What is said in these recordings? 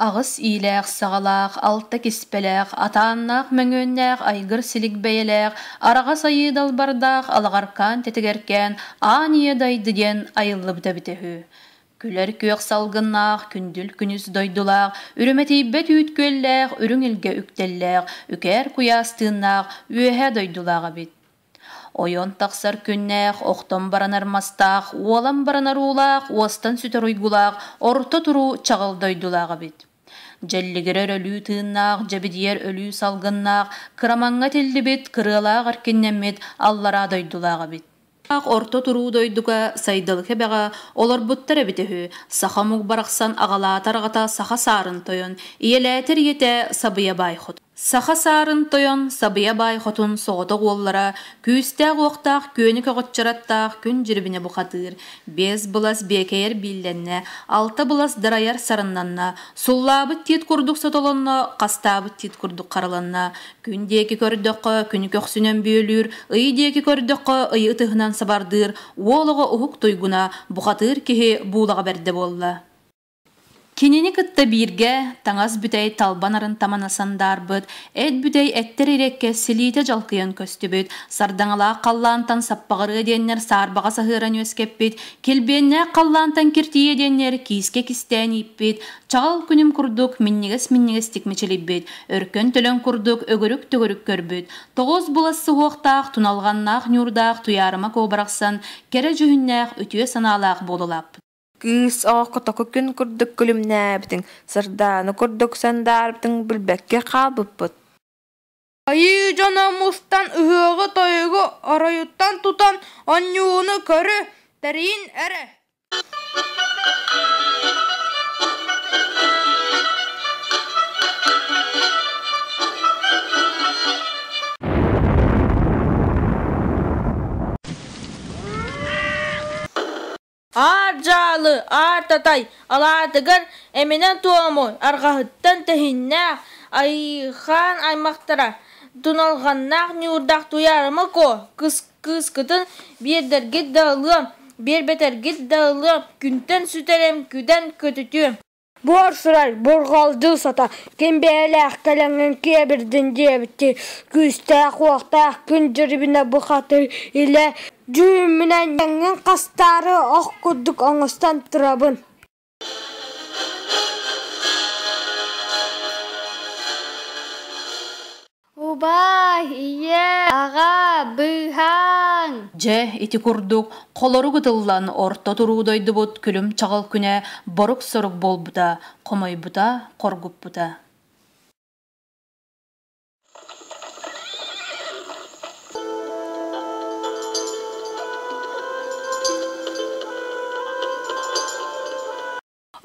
Аҕыс иилээх-саҕалаах, алта киспэлээх, атааннаах мөҥүөннээх айгыр силик бэйэлээх, араҕас айыы далбардаах алаҕаркаан тэтигэркээн аан ийэ дайды диэн айыллыбыта эбитэ үһү. Күлэр күөх салгыннаах, күндүл күнүс дойдулаах, үрүмэтийбэт үүт күөллээх, үрүҥ илгэ үктэллээх, үкээр куйаас тыыннаах, үөһээ дойдулаах эбит. Ойон тахсар күннээх, охтон баранар мастаах, уолан баранар уулаах, уостан сүтэр уйгулаах, орто туруу чаҕыл дойдулаах эбит. Дьэллигирэр өлүү тыыннаах, дьэбидийэр өлүү салгыннаах, кырамаҥҥа тиллибит, кырыалаах эркиннэммит аллараа дойдулаах эбит. Орто туруу дойдуга Сайдалык эбэҕэ олорбуттар эбитэ үһү, саха омук барахсан аҕалаатар аҕата саха саарын тойон, ийэлээтэр ийэтэ Сабыйа баай хотун. Саха саарын тойон Сабыйа баай хотун соҕотох уоллара күүстээх-уохтаах күөнү көҕүччараттаах күн дьирибинэ бухатыыр, биэс былас биэкэйэр бииллэннэ, алта былас дарайар сарыннанна, суллаабыт тиит курдук сотолонно, хастаабыт тиит курдук хараланна, күн диэки көрдөххө күнү көхсүнэн бүөлүүр, ый диэки көрдөххө ыйы ытыһынан сабардыыр, уол оҕо уһук туйгуна, бухатыыр киһи буулаҕа бэрдэ буолла. Кинини кытта бииргэ таҥас бүтэй талбан арын тамана сандаарбыт, эт бүтэй эттэр ирэккэ силиитэ дьалкыйан көстүбүт, сардаҥалаах халлаантан саппаҕырыа диэннэр саарбаҕа саһыаран үөскэппит, килбиэннээх халлаантан киртийиэ диэннэр киискэ кистээн ииппит, чаҕыл күнүм курдук минньигэс-минньигэстик мичилийбит, өркөн төлөн курдук өгүрүк-төгүрүк көрбүт, тоҕус булас суһуохтаах, туналҕаннаах ньуурдаах Туйаарыма куобарахсан кэрэ дьүһүннээх, үтүө санаалаах буолулааппыт. Кыыс оҕо котоку күн курдук күлүмнээбитин, сардаана курдук сандаарбытын билбэккэ хаалбыппыт. Айыы дьоно мустан ыһыаҕы-тойугу оройуттан тутан оонньууну көрү тэрийин эрэ. Аар дьаалы, аар татай алаатыгар эминэн туому арҕаһыттан тэһииннээх Айыыхаан аймахтара туналҕаннаах ньуурдаах Туйаарыма Куо кыыскытын биэрдэргит да ылыам, биэрбэтэргит да ылыам, күнтэн сүтэрэм, күдэн көтүтүөм. Буор сурай, бурҕалдьы сата, ким бэйэлээх кэлэҥҥин киэбирдин диэбиттии, күүстээх-уохтаах күн дьирибинэ бухатыр илэ дьүүммүнэн эҥин хастаары ох курдук оҥостон турабын. Убаай, ийээ, аҕаа, быыһааҥ! Дьэ, ити курдук, холорук ытыллан орто туруу дойдубут күлүм-чаҕыл күнэ борук-сорук буолбута, хомойбута, хоргуппута.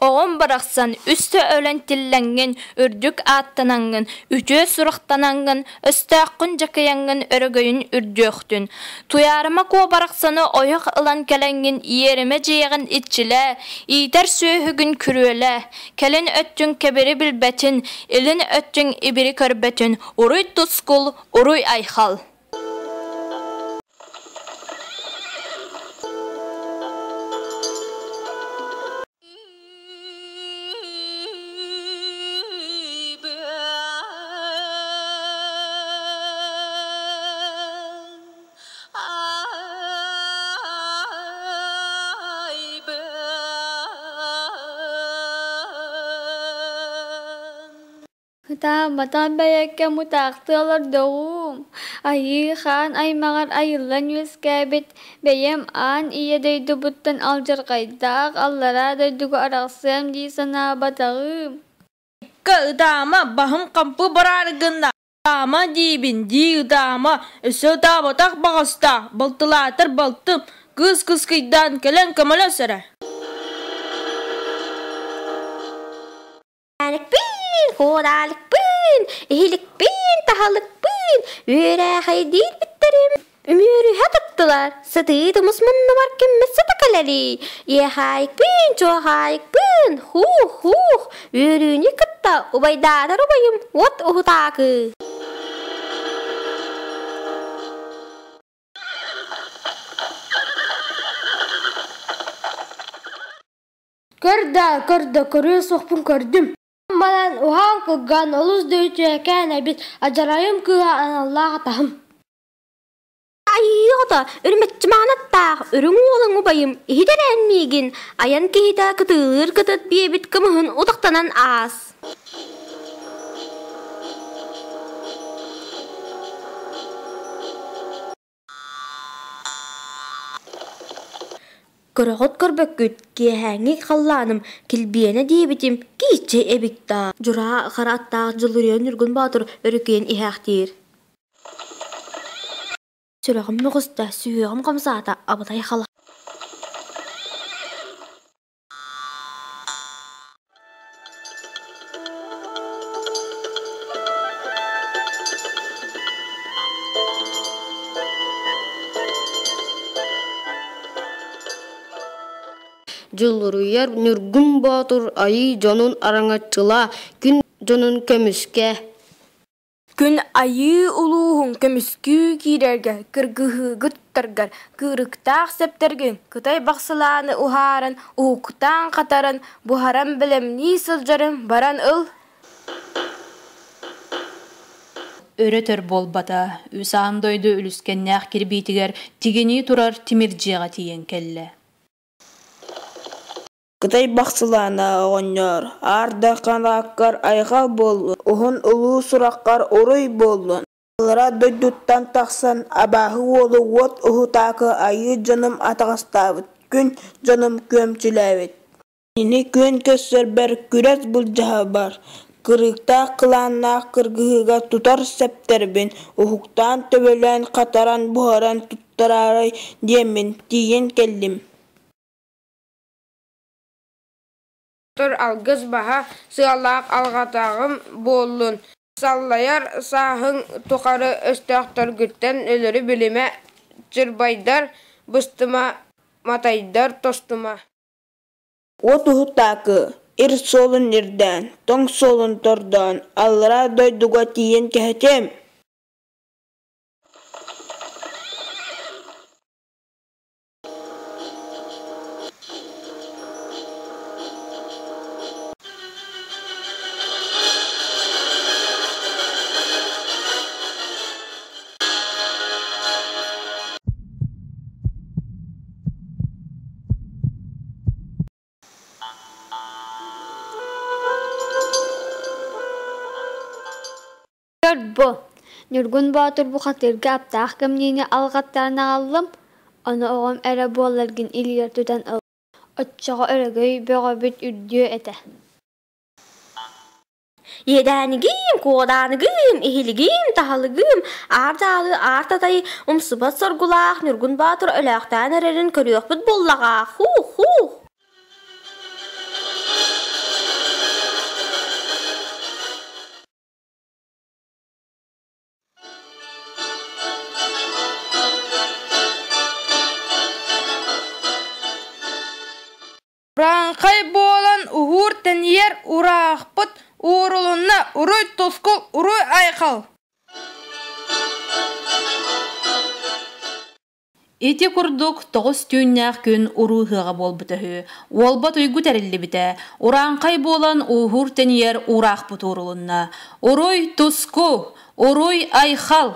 Оҕом барахсан үстэ өлөн тиллэҥҥин, үрдүк ааттанаҥҥын, үтүө сурахтанаҥҥын, өстөөххүн дьакыйаҥҥын өрөгөйүн үрдүөхтүн. Туйаарыма Куо барахсаны ойох ылан кэлэҥҥин иэримэ дьиэҕин иччилээ, иитэр сүөһүгүн күрүөлээ, кэлин өттүҥ кэбири билбэтин, илин өттүҥ ибири көрбөтүн, уруй тускул, уруй айхал. Ытаабатах бэйэккэ мутаахтыы олордоҕум, айыы-хаан аймаҕар айыллан үөскээбит бэйэм аан ийэ дойдубуттан алдьархайдаах аллараа дойдуга арахсыам дии санаабатаҕым. Икки ытаама, баһым хампы бараары гынна. Ытаама диибин дии ытаама, өссө ытаабатах баҕастаах, балтылаатар балтым, кыыс кыскыйдаан кэлэн көмөлөс эрэ. Ааникпин, хуораалыкпын, иһиликпин, таһалыкпын, үөрээхэйдиир бүттэрим үмүөрүһэ тыктылар, сытыы тумус муннубар киммит сыта кэлэрий, иэхаайыкпын, чуохаайыкпын, хуух-хуух, үөрүүнү кытта убайдаатар убайым уот уһутаакы. Көр да, көр да, көрүө суохпун көрдүм. Манан уһаан кылгаан олус да үтүөкээн эбит, адьарайым кыыһа аналлаах атаһым. Айыы оҕото, үрүмэччи маанаттаах, үрүҥ уолуҥ убайым, иһит эрээн миигин, айан киһитэ кытыылыыр кытыт биэбит кымыһын утахтанан аас. Көрөҕүт көрбөккүт, киэһээҥҥи халлааным килбиэнэ диэбитим кииччэй эбит даа, Дьураа хара аттаах Дьулуруйар Ньургун Боотур өрүкүйэн иһээхтиир. Сүрэҕим мөҕүстэ, сүһүөҕүм хамсаата, абытай хала Дьулуруйар Ньургун Боотур айыы дьонун араҥаччылаа, күн дьонун көмүскээ Күн Айыы улууһун көмүскүү киирэргэ кыргыһыыгыт туттаргар кыырыктаах сэптэргин Кытай бахсылааны уһааран, уһуктаан хатаран, буһаран бэлэмнии сылдьарын баран ыл Өрө-төр буолбата, үс аан дойду үлүскэннээх кирбиитигэр тигинии турар тимир дьиэҕэ тиийэн кэллэ. Кытай бахсылаана оҕонньор, аар дарханааккар айхал буоллун, уһун улуу сураххар уруй буоллун! Аллараа дойдуттан тахсан абааһы уолу уот уһутаакы айыы дьонум атаҕастаабыт, күн дьонум күөмчүлээбит. Кинини күөн көрсөрбөр күрэс былдьаһабар, кырыктаах кылааннаах кыргыһыыга тутар сэптэрбин уһуктаан төбөлөөн хатаран буһаран туттараарай диэммин тиийэн кэллим. Алгыс баһа сыалаах алҕатаҕым буоллун, саллайар сааһыҥ тухары өстөөхтөргүттэн өлөрү билимэ, чырбайдар быстыма, матайдар тостума. Уот уһуктаакы, ир суолун ирдээн, тоҥ суолун тордоон, аллараа дойдуга тиийэн кэһэтиэм. Көр бу, Ньургун Боотур бухатыырга аптаах кымньыыны алҕаттаран аҕаллым, ону оҕом эрэ буолларгын илиигэр тутан ыл, оччоҕо өрөгөй бөҕөбүт үрдүө этэ Иэдээнигиим, куодааныгыым, иһилигиим, таһалыгыым, аар дьаалы аар татай умсубат соргулаах Ньургун Боотур өлөөхтөөн эрэрин көрүөхпүт буоллаҕа, хуу-хуу Урааҥхай буолан уһуур-тэнийэр ураахпыт уурулунна, уруй-тускул, уруй-айхал! Ити курдук тоҕус түүннээх күн уруу ыһыаҕа буолбута үһү. Уолбат уйгу тэриллибитэ. Урааҥхай буолан ууһуур-тэнийэр уураахпыт уурулунна. Уруй-туску! Уруй-айхал!